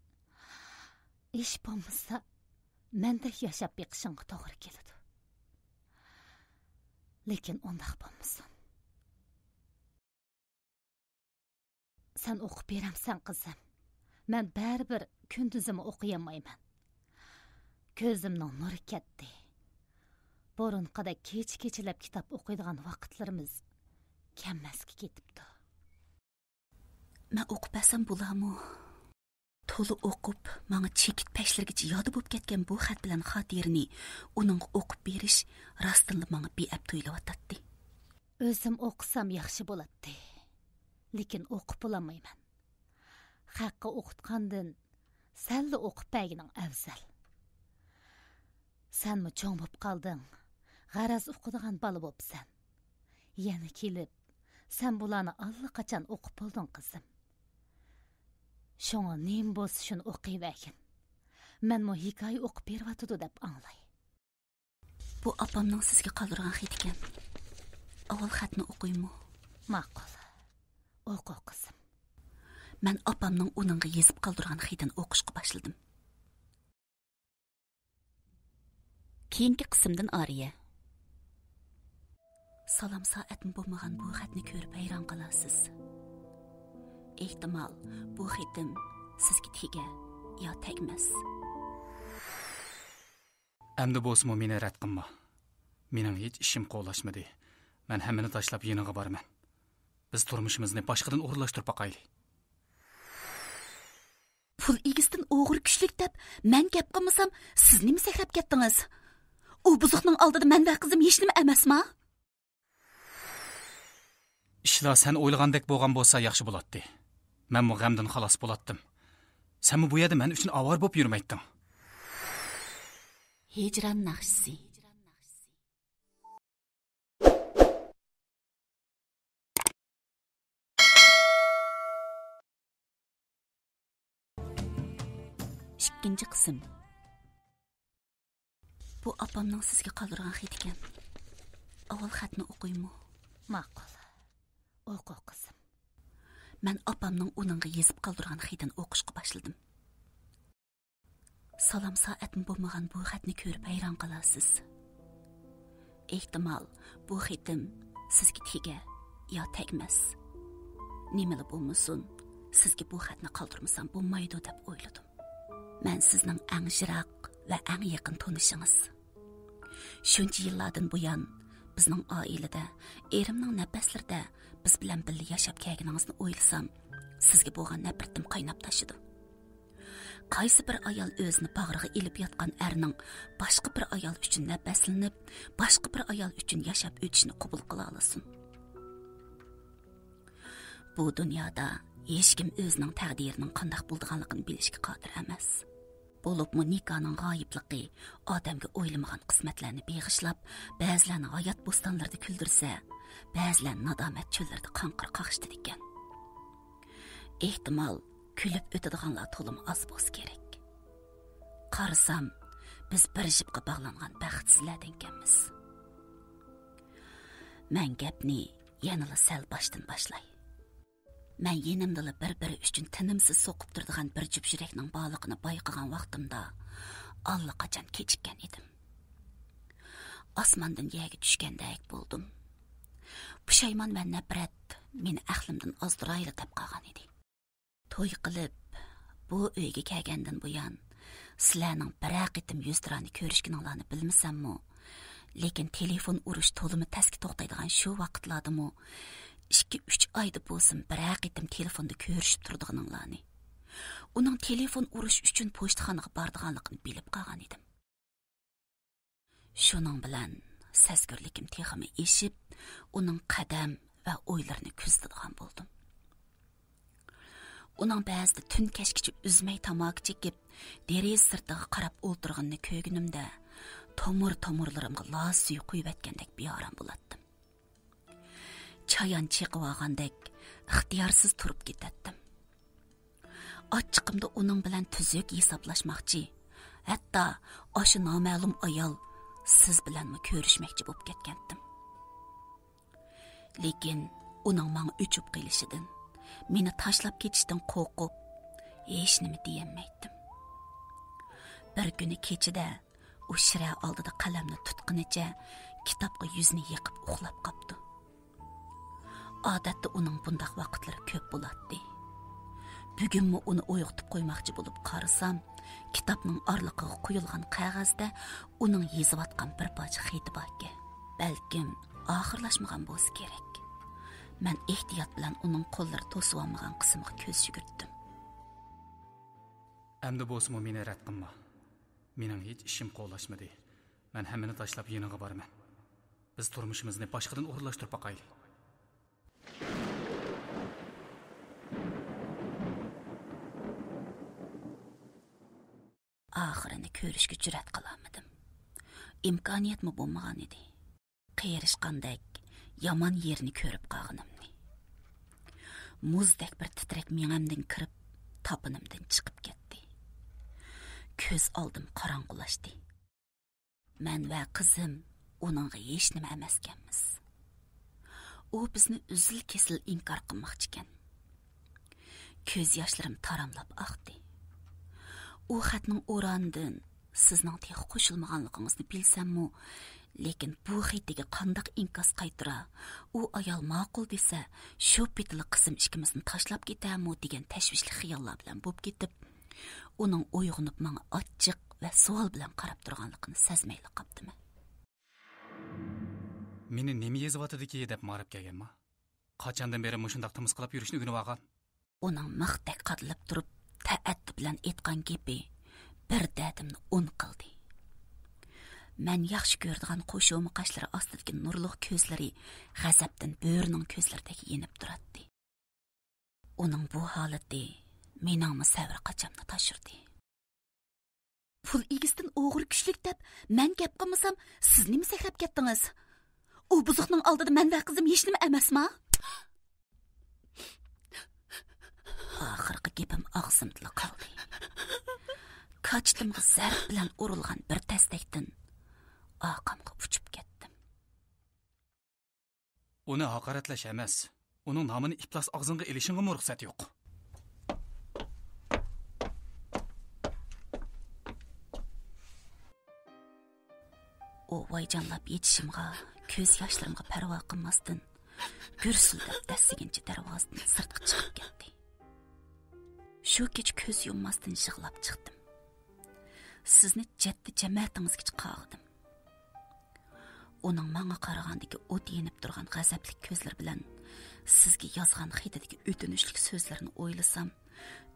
ھېچ بولمىسا مەندەك ياشاپ بېقىشىڭغا توغرا كېلىدۇ. لېكىن ئۇنداق بولمىسۇن. سەن ئوقۇپ بېرەمسەن، قىزىم؟ مەن بەرىبىر كۈندۈزىمۇ ئوقۇيالمايمەن. كۆزۈمنىڭ نۇرى كەتتى. بۇرۇنقىدەك كېچە-كېچىلەپ كىتاب ئوقۇيدىغان ۋاقىتلىرىمىز كەممەسكە كېتىپتۇ. مەن ئوقۇپ بەرسەم بولامۇ؟ تولا ئوقۇپ، ماڭا چېكىت پەشلىرىگىچە يادى بولۇپ كەتكەن بۇ خەت بىلەن خاتىرىنى ئۇنىڭغا ئوقۇپ بېرىش راستتىنلا ماڭا بىئەپ تۇيۇلۇۋاتاتتى. ئۆزۈم ئوقۇسام ياخشى بولاتتى. لېكىن ئوقۇپ بولالمايمەن. خەققە ئوقۇتقاندىن سەنلا ئوقۇپ بەرگىنىڭ ئەۋزەل. سەنمۇ چوڭ بوپ قالدىڭ. غەرەز ئوقۇيدىغان بالا بوپسەن. يەنە كېلىپ، سەن بۇلارنى ئاللىقاچان ئوقۇپ بولدۇڭ، قىزىم. شۇڭا نېمە بولسا شۇنى ئوقۇيۋەرگىن. مەنمۇ ھېكايە ئوقۇپ بېرىۋاتىدۇ دەپ ئاڭلاي. بۇ ئاپامنىڭ سىزگە قالدۇرغان خېتىكەن. ئاۋۋال خەتنى ئوقۇيمۇ؟ ماقۇل. ئوقۇ، قىزىم. مەن ئاپامنىڭ ئۇنىڭغا يېزىپ قالدۇرغان خېتىنى ئوقۇشقا باشلىدىم. كېيىنكى قىسىمدىن ئارىيە. سالام سائەتمۇ بولمىغان بۇ خەتنى كۆرۈپ ھەيران قالارسىز. ئېھتىمال، بۇ خېتىم سىزگە تېگەر يا تەگمەس. ئەمدى بولسىمۇ مېنى رەت قىلما. مېنىڭ ھېچ ئىشىم قولاشمىدى. مەن ھەممىنى تاشلاپ يېنىڭغا بارىمەن. بىز تۇرمۇشىمىزنى باشقىدىن ئورۇنلاشتۇرۇپ باقايلى. پۇل ئىگىسىدىن ئوغرى كۈچلۈك دەپ مەن گەپ قىلمىسام، سىز نېمە سەكرەپ كەتتىڭىز؟ ئۇ بۇزۇقنىڭ ئالدىدا مەن ۋە قىزىم ھېچنېمە ئەمەسما؟ ئىشلار سەن ئويلىغاندەك بولغان بولسا ياخشى بولاتتى. مەنمۇ غەمدىن خالاس بولاتتىم. سەنمۇ بۇ يەردە مەن ئۈچۈن ئاۋارە بولۇپ يۈرمەيتتىڭ. ھىجران ناخشىسى. ئىككىنچى قىسىم. بۇ ئاپامنىڭ سىزگە قالدۇرغان خېتىكەن. ئاۋۋال خەتنى ئوقۇيمۇ؟ ماقۇل. ئوقۇ، قىزىم. مەن ئاپامنىڭ ئۇنىڭغا يېزىپ قالدۇرغان خېتىنى ئوقۇشقا باشلىدىم. سالام سائەتمۇ بولمىغان بۇ خەتنى كۆرۈپ ھەيران قالارسىز. ئېھتىمال، بۇ خېتىم سىزگە تېگەر يا تەگمەس. نېمىلا بولمىسۇن، سىزگە بۇ خەتنى قالدۇرمىسام بولمايدۇ دەپ ئويلىدىم. مەن سىزنىڭ ئەڭ يىراق ۋە ئەڭ يېقىن تونۇشىڭىز. شۇنچە يىللاردىن بۇيان بىزنىڭ ئائىلىدە، ئېرىمنىڭ نەپەسلىرىدە بىز بىلەن بىللە ياشاپ كەلگىنىڭىزنى ئويلىسام، سىزگە بولغان نەپرىتىم قايناپ تاشىدۇ. قايسى بىر ئايال ئۆزىنى باغرىغا ئېلىپ ياتقان ئەرنىڭ باشقا بىر ئايال ئۈچۈن نەپەسلىنىپ، باشقا بىر ئايال ئۈچۈن ياشاپ ئۆتۈشىنى قوبۇل قىلالىسۇن؟ بۇ دۇنيادا ھېچكىم ئۆزىنىڭ تەقدىرىنىڭ قانداق بولىدىغانلىقىنى بىلىشكە قادىر ئەمەس. بولۇپمۇ نىكاھنىڭ غايىبلىقى ئادەمگە ئويلىمىغان قىسمەتلەرنى بېغىشلاپ، بەزىلەرنى ھايات بوستانلىرىدا كۈلدۈرسە، بەزىلەرنى نادامەت چۆللىرىدە قاڭقىر قاقشىتىدىكەن. ئېھتىمال، كۈلۈپ ئۆتىدىغانلار تولىمۇ ئاز بولسا كېرەك. قارىسام، بىز بىر جىپقا باغلانغان بەختسىزلەردىنكەنمىز. مەن گەپنى يەنىلا سەل باشتىن باشلاي. مەن يېنىمدىلا بىر-بىرى ئۈچۈن تىنىمسىز سوقۇپ تۇرىدىغان بىر جۈپ يۈرەكنىڭ بارلىقىنى بايقىغان ۋاقتىمدا ئاللىقاچان كېچىككەن ئىدىم. ئاسماندىن يەرگە چۈشكەندەك بولدۇم. پۇشايمان ۋە نەپرەت مېنى ئەقلىمدىن ئازدۇرايلا دەپ قالغان ئىدى. توي قىلىپ، بۇ ئۆيگە كەلگەندىن بۇيان، سىلەرنىڭ بىرەر قېتىم يۈزتۇرانە كۆرۈشكىنىڭلارنى بىلمىسەممۇ، لېكىن تېلېفون ئۇرۇش تولىمۇ تەسكە توختايدىغان شۇ ۋاقىتلاردىمۇ، ئىككى-ئۈچ ئايدا بولسىمۇ بىرەر قېتىم تېلېفوندا كۆرۈشۈپ تۇرىدىغىنىڭلارنى، ئۇنىڭ تېلېفون ئۇرۇش ئۈچۈن پوچتىخانىغا بارىدىغانلىقىنى بىلىپ قالغان ئىدىم. شۇنىڭ بىلەن سەزگۈرلۈكۈم تېخىمۇ ئېشىپ، ئۇنىڭ قەدەم ۋە ئويلىرىنى كۆزىتىدىغان بولدۇم. ئۇنىڭ بەزىدە تۈن كەچكىچە ئۈزمەي تاماكا چېكىپ، دېرىزە سىرتىغا قاراپ ئولتۇرغىنىنى كۆرگىنىمدە، تومۇر-تومۇرلىرىمغا لاس سۈيى قۇيۇۋەتكەندەك بىئارام بولاتتىم. چايان چېقىۋالغاندەك ئىختىيارسىز تۇرۇپ كېتەتتىم. ئاچچىقىمدا ئۇنىڭ بىلەن تۈزۈك ھېسابلاشماقچى، ھەتتا ئاشۇ نامەلۇم ئايال سىز بىلەنمۇ كۆرۈشمەكچى بولۇپ كەتكەنتىم. لېكىن ئۇنىڭ ماڭا ئۆچۈپ قېلىشىدىن، مېنى تاشلاپ كېتىشتىن قورقۇپ، ھېچنېمە دېيەلمەيتتىم. بىر كۈنى كېچىدە ئۇ شىرە ئالدىدا قەلەمنى تۇتقىنىچە كىتابقا يۈزىنى يېقىپ ئۇخلاپ قاپتۇ. ئادەتتە ئۇنىڭ بۇنداق ۋاقىتلىرى كۆپ بولاتتى. بۈگۈنمۇ ئۇنى ئويغىتىپ قويماقچى بولۇپ قارىسام، كىتابنىڭ ئارىلىقىغا قويۇلغان قەغەزدە ئۇنىڭ يېزىۋاتقان بىر پارچە خېتى باركەن. بەلكىم ئاخىرلاشمىغان بولسا كېرەك. مەن ئېھتىيات بىلەن ئۇنىڭ قوللىرى توسۇۋالمىغان قىسمىغا كۆز يۈگۈرتتۈم. ئەمدى بولسىمۇ مېنى رەت قىلما. مېنىڭ ھېچ ئىشىم قولاشمىدى. مەن ھەممىنى تاشلاپ يېنىڭغا بارىمەن. بىز تۇرمۇشىمىزنى باشقىدىن ئورۇنلاشتۇرۇپ باقايلى. ئاخىرىنى كۆرۈشكە جۈرئەت قىلالمىدىم. ئىمكانىيەتمۇ بولمىغان ئىدى. قېرىشقاندەك يامان يېرىنى كۆرۈپ قالغىنىمنى. مۇزدەك بىر تىترەك مېڭەمدىن كىرىپ، تاپىنىمدىن چىقىپ كەتتى. كۆز ئالدىم قاراڭغۇلاشتى. مەن ۋە قىزىم ئۇنىڭغا ھېچنېمە ئەمەسكەنمىز. ئۇ بىزنى ئۈزۈل-كېسىل ئىنكار قىلماقچىكەن. كۆز ياشلىرىم تاراملاپ ئاقتى. ئۇ خەتنىڭ ئورانىدىن سىزنىڭ تېخى قوشۇلمىغانلىقىڭىزنى بىلسەممۇ، لېكىن بۇ خېتىگە قانداق ئىنكاس قايتۇرا؟ ئۇ ئايال ماقۇل دېسە، شۇ پېتىلا قىزىم ئىككىمىزنى تاشلاپ كېتەرمۇ دېگەن تەشۋىشلىك خىياللار بىلەن بوپ كېتىپ، ئۇنىڭ ئويغىنىپ ماڭا ئاچچىق ۋە سوئال بىلەن قاراپ تۇرغانلىقىنى سەزمەيلا قاپتىمەن. مېنى نېمە يېزىۋاتىدىكى دەپ ماڭىپ كەلگەنما؟ قاچاندىن بېرى مۇشۇنداق تىمىسقىلاپ يۈرۈشنى ئۆگىنىۋالغان؟ ئۇنىڭ مىختەك قادىلىپ تۇرۇپ، تەئەددى بىلەن ئېيتقان گېپى بىر دەردىمنى ئۇن قىلدى. مەن ياخشى كۆرىدىغان قوشۇرما قاشلىرى ئاستىدىكى نۇرلۇق كۆزلىرى غەزەپتىن بۆرىنىڭ كۆزلىرىدەك يېنىپ تۇراتتى. ئۇنىڭ بۇ ھالىتى مېنىڭمۇ سەۋر قاچامنى تاشۇردى. پۇل ئىگىسىدىن ئوغرى كۈچلۈك دەپ مەن گەپ قىلمىسام، سىز نېمە سەكرەپ كەتتىڭىز؟ ئۇ بۇزۇقنىڭ ئالدىدا مەن ۋە قىزىم ھېچنېمە ئەمەسما؟ ئاخىرقى گېپىم ئاغزىمدىلا قالدى. كاچىتىمغا زەرب بىلەن ئۇرۇلغان بىر تەستەكتىن ئارقامغا ئۇچۇپ كەتتىم. ئۇنى ھاقارەتلەش ئەمەس، ئۇنىڭ نامىنى ئىپلاس ئاغزىڭغا ئېلىشىڭغىمۇ رۇخسەت يوق. ئۇ ۋايجانلاپ يېتىشىمغا، كۆز ياشلىرىمغا پەرۋا قىلماستىن، گۈرسۈلدەپ دەسسىگىنچە دەرۋازىدىن سىرتقا چىقىپ كەتتى. شۇ كېچە كۆز يۇمماستىن يىغلاپ چىقتىم. سىزنى جەددىي جەمەتىڭىزگىچە قاغىدىم. ئۇنىڭ ماڭا قارىغاندىكى ئوت يېنىپ تۇرغان غەزەپلىك كۆزلىرى بىلەن سىزگە يازغان خېتىدىكى ئۆتۈنۈشلۈك سۆزلىرىنى ئويلىسام،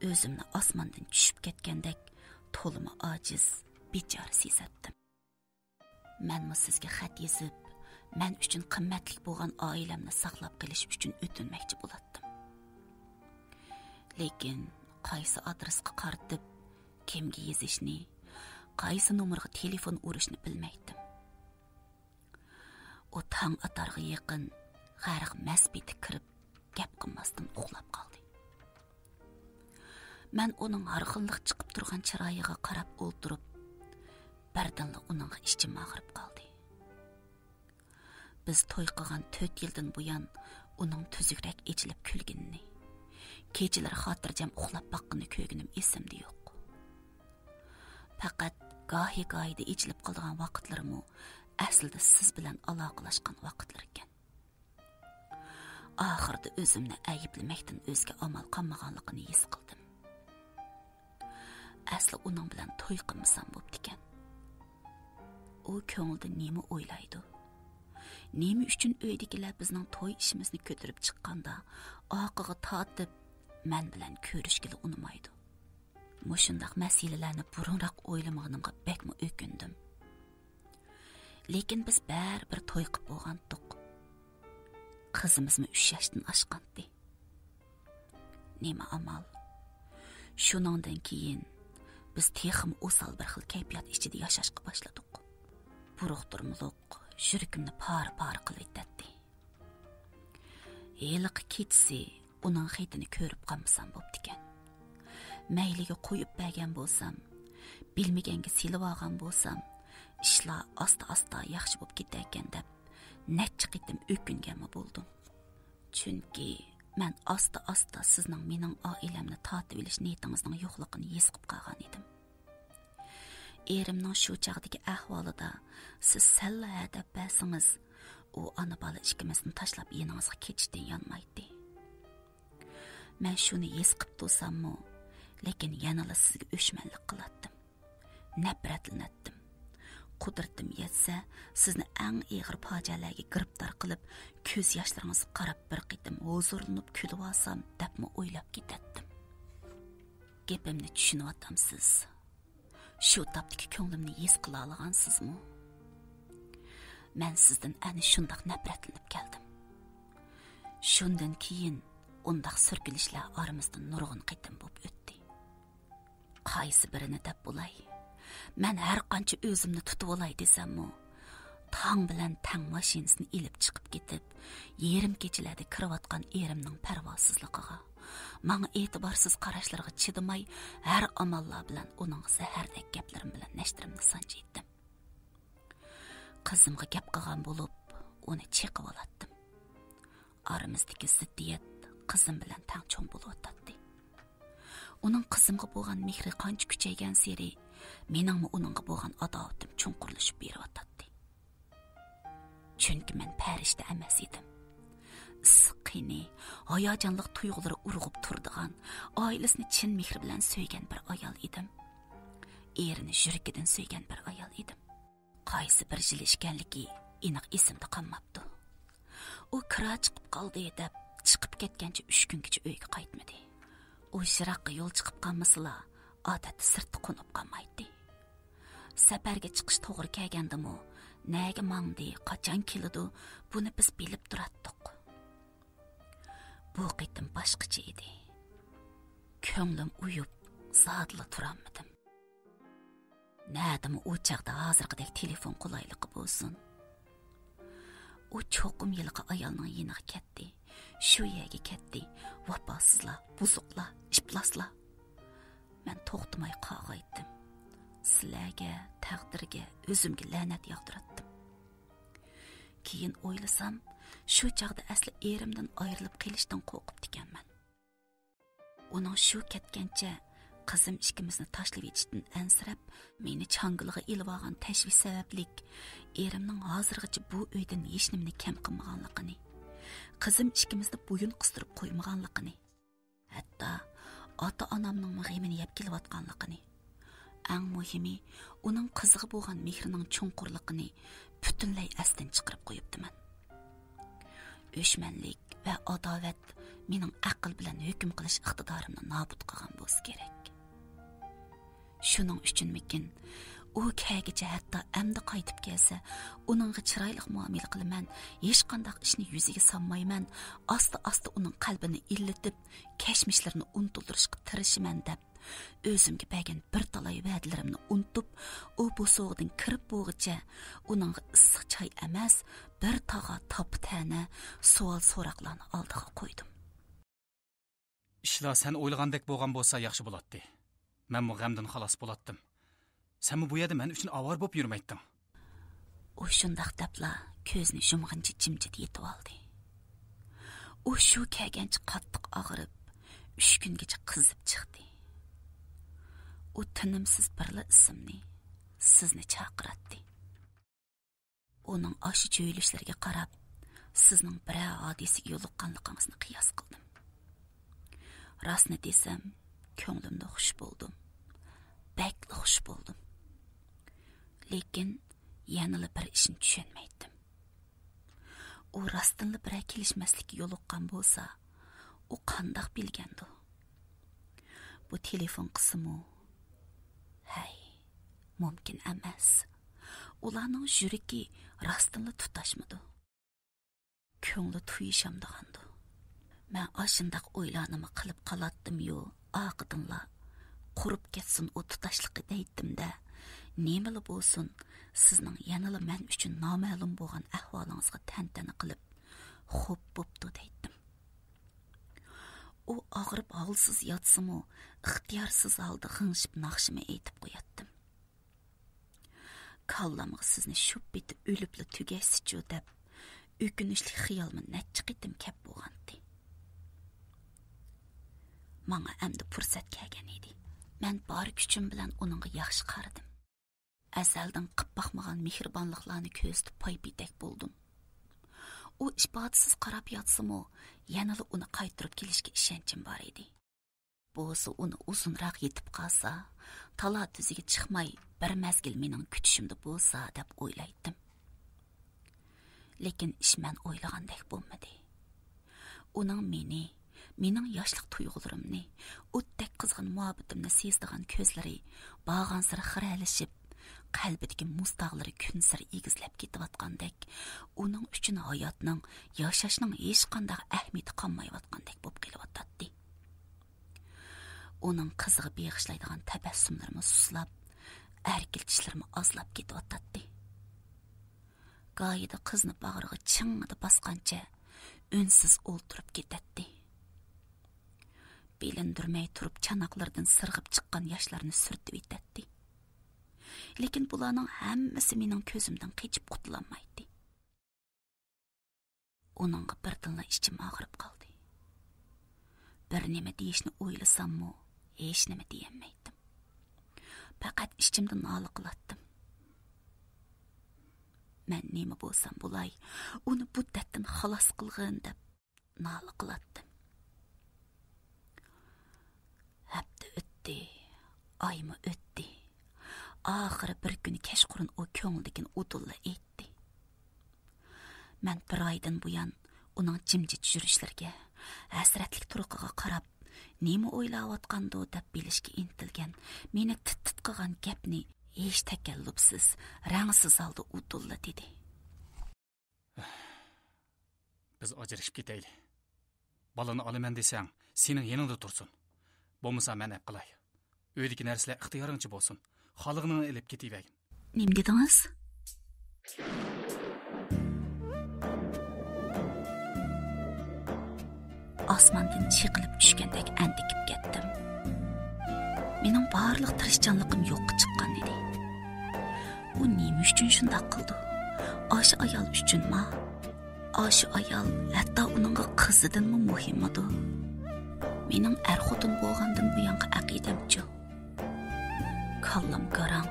ئۆزۈمنى ئاسماندىن چۈشۈپ كەتكەندەك تولىمۇ ئاجىز، بىچارە سېزەتتىم. مەنمۇ سىزگە خەت يېزىپ، مەن ئۈچۈن قىممەتلىك بولغان ئائىلەمنى ساقلاپ قېلىش ئۈچۈن ئۆتۈنمەكچى بولاتتىم. لېكىن قايسى ئادرېسقا قارىتىپ، كىمگە يېزىشنى، قايسى نومۇرغا تېلېفون ئۇرۇشنى بىلمەيتتىم. ئۇ تاڭ ئاتارغا يېقىن غەرق مەس پېتى كىرىپ، گەپ قىلماستىن ئۇخلاپ قالدى. مەن ئۇنىڭ ھارغىنلىق چىقىپ تۇرغان چىرايىغا قاراپ ئولتۇرۇپ، بىردىنلا ئۇنىڭغا ئىچىم ئاغرىپ قالدى. بىز توي قىلغان تۆت يىلدىن بۇيان ئۇنىڭ تۈزۈكرەك ئېچىلىپ كۈلگىنىنى، كېچىلىرى خاتىرجەم ئۇخلاپ باققىنىنى كۆرگىنىم ئېسىمدە يوق. پەقەت گاھى-گاھىدا ئېچىلىپ قالىدىغان ۋاقىتلىرىمۇ ئەسلىدە سىز بىلەن ئالاقىلاشقان ۋاقىتلىرىكەن. ئاخىرىدا ئۆزۈمنى ئەيىبلىمەكتىن ئۆزگە ئامال قالمىغانلىقىنى ھېس قىلدىم. ئەسلى ئۇنىڭ بىلەن توي قىلمىسام بوپتىكەن. ئۇ كۆڭلىدە نېمە ئويلايدۇ؟ نېمە ئۈچۈن ئۆيدىكىلەر بىزنىڭ توي ئىشىمىزنى كۆتۈرۈپ چىققاندا ئارقىغا تارتىپ، مەن بىلەن كۆرۈشكىلى ئۇنىمايدۇ؟ مۇشۇنداق مەسىلىلەرنى بۇرۇنراق ئويلىمىغىنىمغا بەكمۇ ئۆكۈندۈم. لېكىن بىز بەرىبىر توي قىپ بولغانتۇق. قىزىمىزمۇ ئۈچ ياشتىن ئاشقانتى. نېمە ئامال؟ شۇنىڭدىن كېيىن بىز تېخىمۇ ئوسال بىر خىل كەيپىيات ئىچىدە ياشاشقا باشلىدۇق. بۇرۇقتۇرمىلىق يۈرىكىمنى پارە-پارە قىلىۋېتەتتى. ھېلىقى كېچىسى ئۇنىڭ خېتىنى كۆرۈپ قالمىسام بوپتىكەن. مەيلىگە قويۇپ بەرگەن بولسام، بىلمىگەنگە سېلىۋالغان بولسام، ئىشلار ئاستا-ئاستا ياخشى بولۇپ كېتەركەن دەپ، نەچچە قېتىم ئۆكۈنگەنمۇ بولدۇم. چۈنكى مەن ئاستا-ئاستا سىزنىڭ مېنىڭ ئائىلەمنى تارتىۋېلىش نىيىتىڭىزنىڭ يوقلۇقىنى ھېس قىلىپ قالغان ئىدىم. ئېرىمنىڭ شۇ چاغدىكى ئەھۋالىدا سىز سەللا ھە دەپ بەرسىڭىز، ئۇ ئانا-بالا ئىككىمىزنى تاشلاپ يېنىڭىزغا كېتىشتىن يانمايتتى. مەن شۇنى ھېس قىپ تۇرساممۇ، لېكىن يەنىلا سىزگە ئۆچمەنلىك قىلاتتىم. نەپرەتلىنەتتىم. قۇدرىتىم يەتسە، سىزنى ئەڭ ئېغىر پاجىئەلەرگە گىرىپتار قىلىپ، كۆز ياشلىرىڭىزغا قاراپ بىر قېتىم ھۇزۇرلىنىپ كۈلۈۋالسام دەپمۇ ئويلاپ كېتەتتىم. گېپىمنى چۈشىنىۋاتامسىز؟ شۇ تاپتىكى كۆڭلۈمنى ھېس قىلالىغانسىزمۇ؟ مەن سىزدىن ئەنە شۇنداق نەپرەتلىنىپ كەلدىم. شۇندىن كېيىن ئۇنداق سۈركىلىشلەر ئارىمىزدا نۇرغۇن قېتىم بولۇپ ئۆتتى. قايسى بىرىنى دەپ بولاي؟ مەن ھەر قانچە ئۆزۈمنى تۇتۇۋالاي دېسەممۇ، تاڭ بىلەن تەڭ ماشىنىسىنى ئېلىپ چىقىپ كېتىپ، يېرىم كېچىلەردە كىرىۋاتقان ئېرىمنىڭ پەرۋاسىزلىقىغا، ماڭا ئېتىبارسىز قاراشلىرىغا چىدىماي، ھەر ئاماللار بىلەن ئۇنىڭغا زەھەردەك گەپلىرىم بىلەن نەشتىرىمنى سانجىيتتىم. قىزىمغا گەپ قىلغان بولۇپ، ئۇنى چېقىۋالاتتىم. ئارىمىزدىكى زىددىيەت قىزىم بىلەن تەڭ چوڭ بولۇۋاتاتتى. ئۇنىڭ قىزىمغا بولغان مېھرى قانچە كۈچەيگەنسېرى، مېنىڭمۇ ئۇنىڭغا بولغان ئاداۋىتىم چوڭقۇرلىشىپ بېرىۋاتاتتى. چۈنكى مەن پەرىشتە ئەمەس ئىدىم. ئىسسىق قېنى، ھاياجانلىق تۇيغۇلىرى ئۇرغۇپ تۇرىدىغان، ئائىلىسىنى چىن مېھرى بىلەن سۆيگەن بىر ئايال ئىدىم. ئېرىنى يۈرىكىدىن سۆيگەن بىر ئايال ئىدىم. قايسى بىر يىل ئىكەنلىكى ئېنىق ئېسىمدە قالماپتۇ. ئۇ كىرا چىقىپ قالدى دەپ، چىقىپ كەتكەنچە ئۈچ كۈنگىچە ئۆيگە قايتمىدى. ئۇ يىراققا يول چىقىپ قالمىسىلا، ئادەتتە سىرتتا قونۇپ قالمايتتى. سەپەرگە چىقىش توغرا كەلگەندىمۇ، نەگە ماڭدى، قاچان كېلىدۇ، بۇنى بىز بىلىپ تۇراتتۇق. بۇ قېتىم باشقىچە ئىدى. كۆڭلۈم ئۇيۇپ، زادىلا تۇرالمىدىم. نەدىمۇ ئۇ چاغدا ھازىرقىدەك تېلېفون قولايلىقى بولسۇن. ئۇ چوقۇم ھېلىقى ئايالنىڭ يېنىغا كەتتى. شۇ يەرگە كەتتى. ۋاپاسىزلار، بۇزۇقلار، ئىپلاسلار. مەن توختىماي قارغايتتىم. سىلەرگە، تەقدىرگە، ئۆزۈمگە لەنەت ياغدۇراتتىم. كېيىن ئويلىسام، شۇ چاغدا ئەسلى ئېرىمدىن ئايرىلىپ قېلىشتىن قورقۇپتىكەنمەن. ئۇنىڭ شۇ كەتكەنچە قىزىم ئىككىمىزنى تاشلىۋېتىشتىن ئەنسىرەپ، مېنى چاڭگىلىغا ئېلىۋالغان تەشۋىش سەۋەبلىك، ئېرىمنىڭ ھازىرغىچە بۇ ئۆيدىن ھېچنېمىنى كەم قىلمىغانلىقىنى، قىزىم ئىككىمىزنى بويۇن قىستۇرۇپ قويمىغانلىقىنى، ھەتتا ئاتا-ئانامنىڭمۇ غېمىنى يەپ كېلىۋاتقانلىقىنى، ئەڭ مۇھىمى، ئۇنىڭ قىزىغا بولغان مېھرىنىڭ چوڭقۇرلۇقىنى پۈتۈنلەي ئەستىن چىقىرىپ قويۇپتىمەن. ئۆچمەنلىك ۋە ئاداۋەت مېنىڭ ئەقىل بىلەن ھۆكۈم قىلىش ئىقتىدارىمنى نابۇت قىلغان بولسا كېرەك. شۇنىڭ ئۈچۈنمىكىن، ئۇ كەلگۈچە ھەتتا ئەمدى قايتىپ كەلسە، ئۇنىڭغا چىرايلىق مۇئامىلە قىلىمەن، ھېچقانداق ئىشنى يۈزىگە سالمايمەن، ئاستا-ئاستا ئۇنىڭ قەلبىنى ئىللىتىپ، كەچمىشلىرىنى ئۇنتۇلدۇرۇشقا تىرىشىمەن دەپ، ئۆزۈمگە بەرگەن بىر تالاي ۋەدىلىرىمنى ئۇنتۇپ، ئۇ بوسۇغىدىن كىرىپ بولغۇچە ئۇنىڭغا ئىسسىق چاي ئەمەس، بىر تاغا تاپا-تەنە، سوئال-سوراقلارنى ئالدىغا قويدۇم. ئىشلار سەن ئويلىغاندەك بولغان بولسا ياخشى بولاتتى. مەنمۇ غەمدىن خالاس بولاتتىم. سەنمۇ بۇ يەردە مەن ئۈچۈن ئاۋارە بولۇپ يۈرمەيتتىڭ. ئۇ شۇنداق دەپلا كۆزىنى يۇمغىنىچە جىمجىت يېتىۋالدى. ئۇ شۇ كەلگەنچە قاتتىق ئاغرىپ، ئۈچ كۈنگىچە قىزىپ چىقتى. ئۇ تىنىمسىز بىرلا ئىسىمنى، سىزنى چاقىراتتى. ئۇنىڭ ئاشۇ جۆيلۈشلىرىگە قاراپ، سىزنىڭ بىرەر ھادىسىگە يولۇققانلىقىڭىزنى قىياس قىلدىم. راستىنى دېسەم، كۆڭلۈمدە خۇش بولدۇم. بەكلا خۇش بولدۇم. لېكىن يەنىلا بىر ئىشنى چۈشەنمەيتتىم. ئۇ راستتىنلا بىرەر كېلىشمەسلىككە يولۇققان بولسا، ئۇ قانداق بىلگەندۇ؟ بۇ تېلېفون قىلسىمۇ؟ ھەي، مۇمكىن ئەمەس. ئۇلارنىڭ يۈرىكى راستتىنلا تۇتاشمىدۇ. كۆڭلى تويۇشامدىغاندۇ؟ مەن ئاشۇنداق ئويلارنىمۇ قىلىپ قالاتتىميۇ، ئارقىدىنلا، قۇرۇپ كەتسۇن ئۇ تۇتاشلىقى دەيتتىم-دە، نېمىلا بولسۇن، سىزنىڭ يەنىلا مەن ئۈچۈن نامەلۇم بولغان ئەھۋالىڭىزغا تەنتەنە قىلىپ، خوپ بوپتۇ دەيتتىم. ئۇ ئاغرىپ ھالسىز ياتسىمۇ، ئىختىيارسىز ھالدا غىڭشىپ ناخشىمۇ ئېيتىپ قوياتتىم. كاللامغا سىزنى شۇ پېتى ئۆلۈپلا تۈگەشسىچۇ دەپ، ئۆكۈنۈشلۈك خىيالمۇ نەچچە قېتىم كەپ بولغانتى. ماڭا ئەمدى پۇرسەت كەلگەن ئىدى. مەن بار كۈچۈم بىلەن ئۇنىڭغا ياخشى قارىدىم. ئەزەلدىن قىپ باقمىغان مېھرىبانلىقلارنى كۆرسىتىپ پاي پېتەك بولدۇم. ئۇ ئىپادىسىز قاراپ ياتسىمۇ، يەنىلا ئۇنى قايتۇرۇپ كېلىشكە ئىشەنچىم بار ئىدى. بولسا ئۇنى ئۇزۇنراق يېتىپ قالسا، تالا تۈزىگە چىقماي، بىر مەزگىل مېنىڭ كۈتۈشۈمدە بولسا دەپ ئويلايتتىم. لېكىن ئىش مەن ئويلىغاندەك بولمىدى. ئۇنىڭ مېنى، مېنىڭ ياشلىق تۇيغۇلىرىمنى، ئوتتەك قىزغىن مۇھەببىتىمنى سېزىدىغان كۆزلىرى بارغانسېرى خىرەلىشىپ، قەلبىدىكى مۇز تاغلىرى كۈنسېرى ئېگىزلەپ كېتىۋاتقاندەك، ئۇنىڭ ئۈچۈن ھاياتنىڭ، ياشاشنىڭ ھېچقانداق ئەھمىيىتى قالمايۋاتقاندەك بولۇپ قېلىۋاتاتتى. ئۇنىڭ قىزىغا بېغىشلايدىغان تەبەسسۇملىرىمۇ سۇسلاپ، ئەركىلىتىشلىرىمۇ ئازلاپ كېتىۋاتاتتى. گاھىدا قىزنى باغرىغا چىڭڭىدە باسقانچە ئۈنسىز ئولتۇرۇپ كېتەتتى. بىلىندۈرمەي تۇرۇپ چاناقلىرىدىن سىرغىپ چىققان ياشلارنى سۈرتۈۋېتەتتى. لېكىن بۇلارنىڭ ھەممىسى مېنىڭ كۆزۈمدىن قېچىپ قۇتۇلالمايتتى. ئۇنىڭغا بىردىنلا ئىچىم ئاغرىپ قالدى. بىر نېمە دېيىشنى ئويلىساممۇ، ھېچنېمە دېيەلمەيتتىم. پەقەت ئىچىمدە نالە قىلاتتىم. مەن نېمە بولسام بولاي، ئۇنى بۇ دەردتىن خالاس قىلغىن دەپ نالە قىلاتتىم. ھەپتە ئۆتتى، ئايمۇ ئۆتتى. ئاخىرى بىر كۈنى كەچقۇرۇن ئۇ كۆڭلىدىكىنى ئۇدۇللا ئېيتتى. مەن بىر ئايدىن بۇيان ئۇنىڭ جىمجىت يۈرۈشلىرىگە، ھەسرەتلىك تۇرقىغا قاراپ، نېمە ئويلاۋاتقاندۇ دەپ بىلىشكە ئىنتىلگەن، مېنى تىت-تىت قىلغان گەپنى ھېچ تەكەللۇپسىز، رەڭسىز ھالدا ئۇدۇللا دېدى. بىز ئاجرىشىپ كېتەيلى. بالىنى ئالىمەن دېسەڭ، سېنىڭ يېنىڭدا تۇرسۇن. بولمىسا مەن ئەپ قىلاي. ئۆيدىكى نەرسىلەر ئىختىيارىڭچە بولسۇن. خالىغىنىڭنى ئېلىپ كېتىۋەرگىن. نېمە دېدىڭىز؟ ئاسماندىن چېقىلىپ چۈشكەندەك ئەندىكىپ كەتتىم. مېنىڭ بارلىق تىرىشچانلىقىم يوققا چىققان ئىدى. ئۇ نېمە ئۈچۈن شۇنداق قىلدى؟ ئاشۇ ئايال ئۈچۈنما؟ ئاشۇ ئايال ھەتتا ئۇنىڭغا قىزىدىنمۇ مۇھىممىدۇ؟ مېنىڭ ئەر خوتۇن بولغاندىن بۇيانقى ئەقىدەمچۇ؟ كاللام گاراڭ.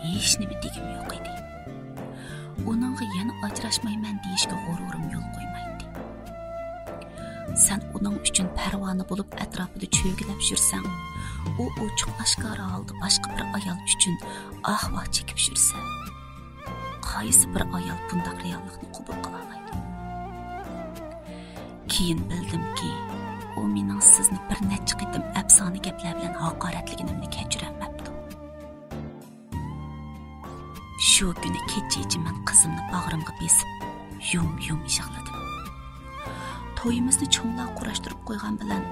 ھېچنېمە دېگۈم يوق ئىدى. ئۇنىڭغا يەنە ئاجراشمايمەن دېيىشكە غۇرۇرۇم يول قويمايتتى. سەن ئۇنىڭ ئۈچۈن پەرۋانە بولۇپ ئەتراپىدا چۆگىلەپ يۈرسەڭ، ئۇ ئوچۇق ئاشكارا ھالدا باشقا بىر ئايال ئۈچۈن ئاھ-ۋاھ چېكىپ يۈرسە، قايسى بىر ئايال بۇنداق رېئاللىقنى قوبۇل قىلالايدۇ؟ كېيىن بىلدىمكى، ئۇ مېنىڭ سىزنى بىر نەچچە قېتىم ئەپسانە گەپلەر بىلەن ھاقارەتلىگىنىمنى كەچۈرەلمەپتۇ. شۇ كۈنى كېچىچە مەن قىزىمنى باغرىمغا بېسىپ، يۇم-يۇم يىغلىدىم. تويىمىزنى چوڭلار قۇراشتۇرۇپ قويغان بىلەن،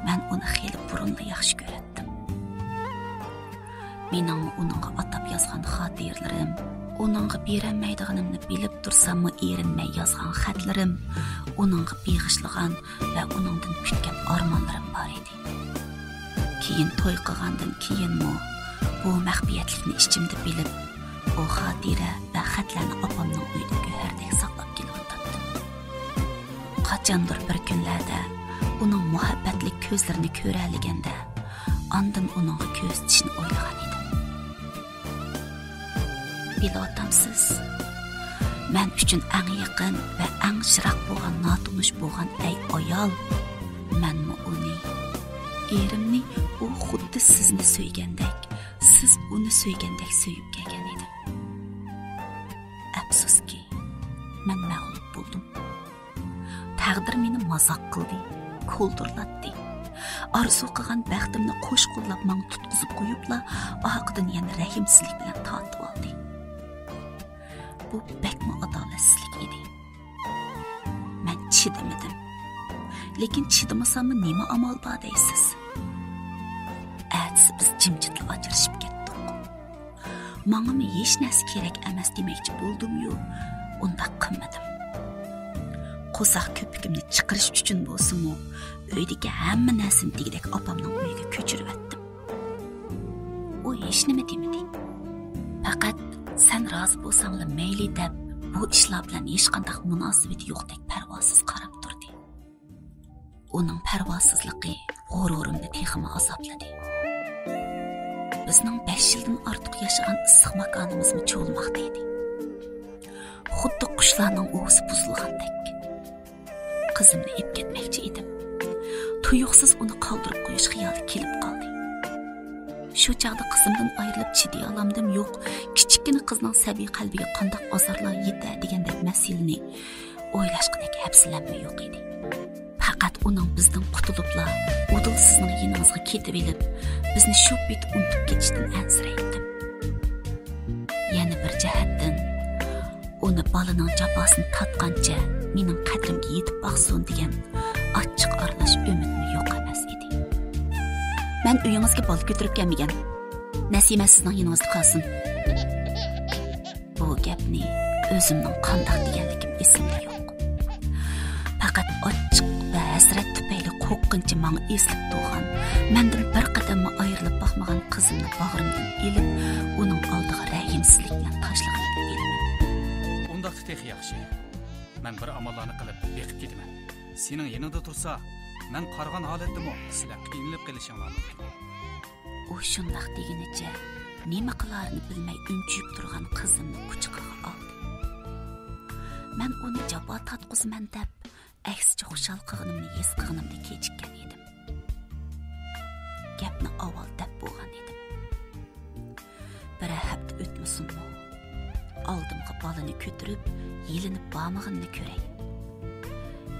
مەن ئۇنى خېلى بۇرۇنلا ياخشى كۆرەتتىم. مېنىڭمۇ ئۇنىڭغا ئاتاپ يازغان خاتىرىلىرىم، ئۇنىڭغا بېرەلمەيدىغىنىمنى بىلىپ تۇرساممۇ ئېرىنمەي يازغان خەتلىرىم، ئۇنىڭغا بېغىشلىغان ۋە ئۇنىڭدىن كۈتكەن ئارمانلىرىم بار ئىدى. كېيىن توي قىلغاندىن كېيىنمۇ بۇ مەخپىيەتلىكنى ئىچىمدە بىلىپ، بۇ خاتىرە ۋە خەتلەرنى ئاپامنىڭ ئۆيىدە گۆھەردەك ساقلاپ كېلىۋاتاتتىم. قاچاندۇر بىر كۈنلەردە ئۇنىڭ مۇھەببەتلىك كۆزلىرىنى كۆرەلىگەندە، ئاندىن ئۇنىڭغا كۆرسىتىشنى ئويلىغان ئىدىم. بىلىۋاتامسىز؟ مەن ئۈچۈن ئەڭ يېقىن ۋە ئەڭ شىراق بولغان ناتونۇش بولغان ئەي ئايال، مەنمۇ ئۇنى، ئېرىمنى ئۇ خۇددى سىزنى سۆيگەندەك، سىز ئۇنى سۆيگەندەك سۆيۈپ كەلگەن ئىدىم. ئەپسۇسكى، مەن مەغلۇپ بولدۇم. تەقدىر مېنى مازاق قىلدى، كولدۇرلاتتى. ئارزۇ قىلغان بەختىمنى قوش قوللاپ ماڭا تۇتقۇزۇپ قويۇپلا، ئارقىدىن يەنە رەھىمسىزلىك بىلەن تارتىۋالدى. بۇ بەكمۇ ئادالەتسىزلىك ئىدى. مەن چىدىمىدىم. لېكىن چىدىمىساممۇ نېمە ئامال بار دەيسىز؟ ئەتىسى بىز جىمجىتلا ئاجرىشىپ كەتتۇق. ماڭىمۇ ھېچ نەرسە كېرەك ئەمەس دېمەكچى بولدۇميۇ، ئۇنداق قىلمىدىم. قورساق كۆپۈكۈمنى چىقىرىش ئۈچۈن بولسىمۇ، ئۆيدىكى ھەممە نەرسىنى دېگۈدەك ئاپامنىڭ ئۆيىگە كۆچۈرۈۋەتتىم. ئۇ ھېچنېمە دېمىدى. پەقەت سەن رازى بولساڭلا مەيلى دەپ، بۇ ئىشلار بىلەن ھېچقانداق مۇناسىۋىتى يوقتەك پەرۋاسىز قاراپ تۇردى. ئۇنىڭ پەرۋاسىزلىقى غۇرۇرۇمنى تېخىمۇ ئازابلىدى. بىزنىڭ بەش يىلدىن ئارتۇق ياشىغان ئىسسىق ماكانىمىزمۇ چۇۋۇلماقتا ئىدى. خۇددى قۇشلارنىڭ ئۇۋىسى بۇزۇلغاندەك. قىزىمنى ئېلىپ كەتمەكچى ئىدىم. تۇيۇقسىز ئۇنى قالدۇرۇپ قويۇش خىيالى كېلىپ قالدى. شۇ چاغدا قىزىمدىن ئايرىلىپ چىدىيالامدىم يوق، كىچىككىنە قىزنىڭ سەبىي قەلبىگە قانداق ئازارلار يېتە دېگەندەك مەسىلىنى ئويلاشقۇدەك ھەپسىلەممۇ يوق ئىدى. پەقەت ئۇنىڭ بىزدىن قۇتۇلۇپلا، ئۇدۇل سىزنىڭ يېنىڭىزغا كېتىۋېلىپ، بىزنى شۇ پېتى ئۇنتۇپ كېتىشىدىن ئەنسىرەيتتىم. يەنە بىر جەھەتتىن، ئۇنى بالىنىڭ جاپاسىنى تارتقانچە مېنىڭ قەدرىمگە يېتىپ باقسۇن دېگەن ئاچچىق ئارىلاش ئۈمىدمۇ يوق ئەمەس ئىدى. مەن ئۆيىڭىزگە بالا كۆتۈرۈپ كەلمىگەن. نەسىمە سىزنىڭ يېنىڭىزدا قالسۇن. بۇ گەپنى ئۆزۈمنىڭ قانداق دېگەنلىكىم ئېسىمدە يوق. پەقەت ئاچچىق ۋە ھەسرەت تۈپەيلى قورققىنىچە ماڭا ئېسىلىپ تۇرغان، مەندىن بىر قەدەممۇ ئايرىلىپ باقمىغان قىزىمنى باغرىمدىن ئېلىپ، ئۇنىڭ ئالدىغا رەھىمسىزلىك بىلەن تاشلىغانلىقىنى بىلىمەن. ئۇنداقتا تېخى ياخشى. مەن بىر ئاماللارنى قىلىپ بېقىپ كېتىمەن. سېنىڭ يېنىڭدا تۇرسا، مەن قارىغان ھالەتتىمۇ سىلەر قىينىلىپ قېلىشىڭلار مۇمكىن. ئۇ شۇنداق دېگىنىچە، نېمە قىلارىنى بىلمەي ئۈنچىيىپ تۇرغان قىزىمنى قۇچىقىغا ئالدى. مەن ئۇنى جاپا تارتقۇزىمەن دەپ، ئەكسىچە خۇشال قىلغىنىمنى ھېس قىلغىنىمدا كېچىككەن ئىدىم. گەپنى ئاۋۋال دەپ بولغان ئىدىم. بىرەر ھەپتە ئۆتمىسۇنمۇ، ئالدىمغا بالىنى كۆتۈرۈپ، يېلىنىپ بارمىغىنىنى كۆرەي.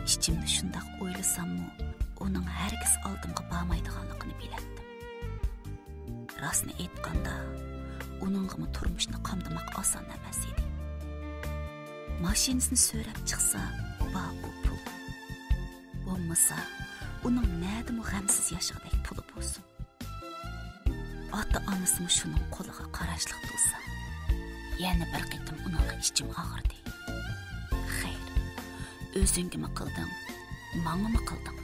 ئىچىمدە شۇنداق ئويلىساممۇ، ئۇنىڭ ھەرگىز ئالدىمغا بارمايدىغانلىقىنى بىلەتتىم. راستىنى ئېيتقاندا، ئۇنىڭغىمۇ تۇرمۇشنى قامدىماق ئاسان ئەمەس ئىدى. ماشىنىسىنى سۆرەپ چىقسا، بار ئۇ پۇل. بولمىسا، ئۇنىڭ نەدىمۇ غەمسىز ياشىغۇدەك پۇلى بولسۇن. ئاتا-ئانىسىمۇ شۇنىڭ قولىغا قاراشلىق تۇرسا، يەنە بىر قېتىم ئۇنىڭغا ئىچىم ئاغرىدى. خەير، ئۆزۈڭگىمۇ قىلدىڭ، ماڭىمۇ قىلدىڭ.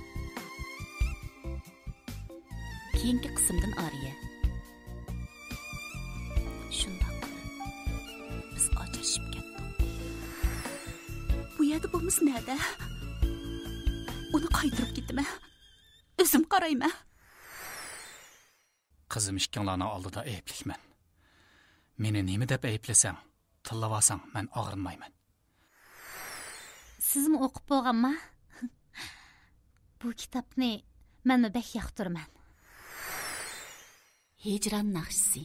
كېيىنكى قىسىمدىن ئارىيە. شۇنداق قىلىپ، بىز ئاجرىشىپ كەتتۇق. بۇ يەردە بولمىسا نەدە؟ ئۇنى قايتۇرۇپ كېتىمەن. ئۆزۈم قارايمەن. قىزىم ئىككىڭلارنىڭ ئالدىدا ئەيىبلىكمەن. مېنى نېمە دەپ ئەيىبلىسەڭ، تىللاۋالساڭ، مەن ئاغرىنمايمەن. سىزمۇ ئوقۇپ بولغانما؟ بۇ كىتابنى مەنمۇ بەك ياقتۇرىمەن. ھىجران ناخشىسى.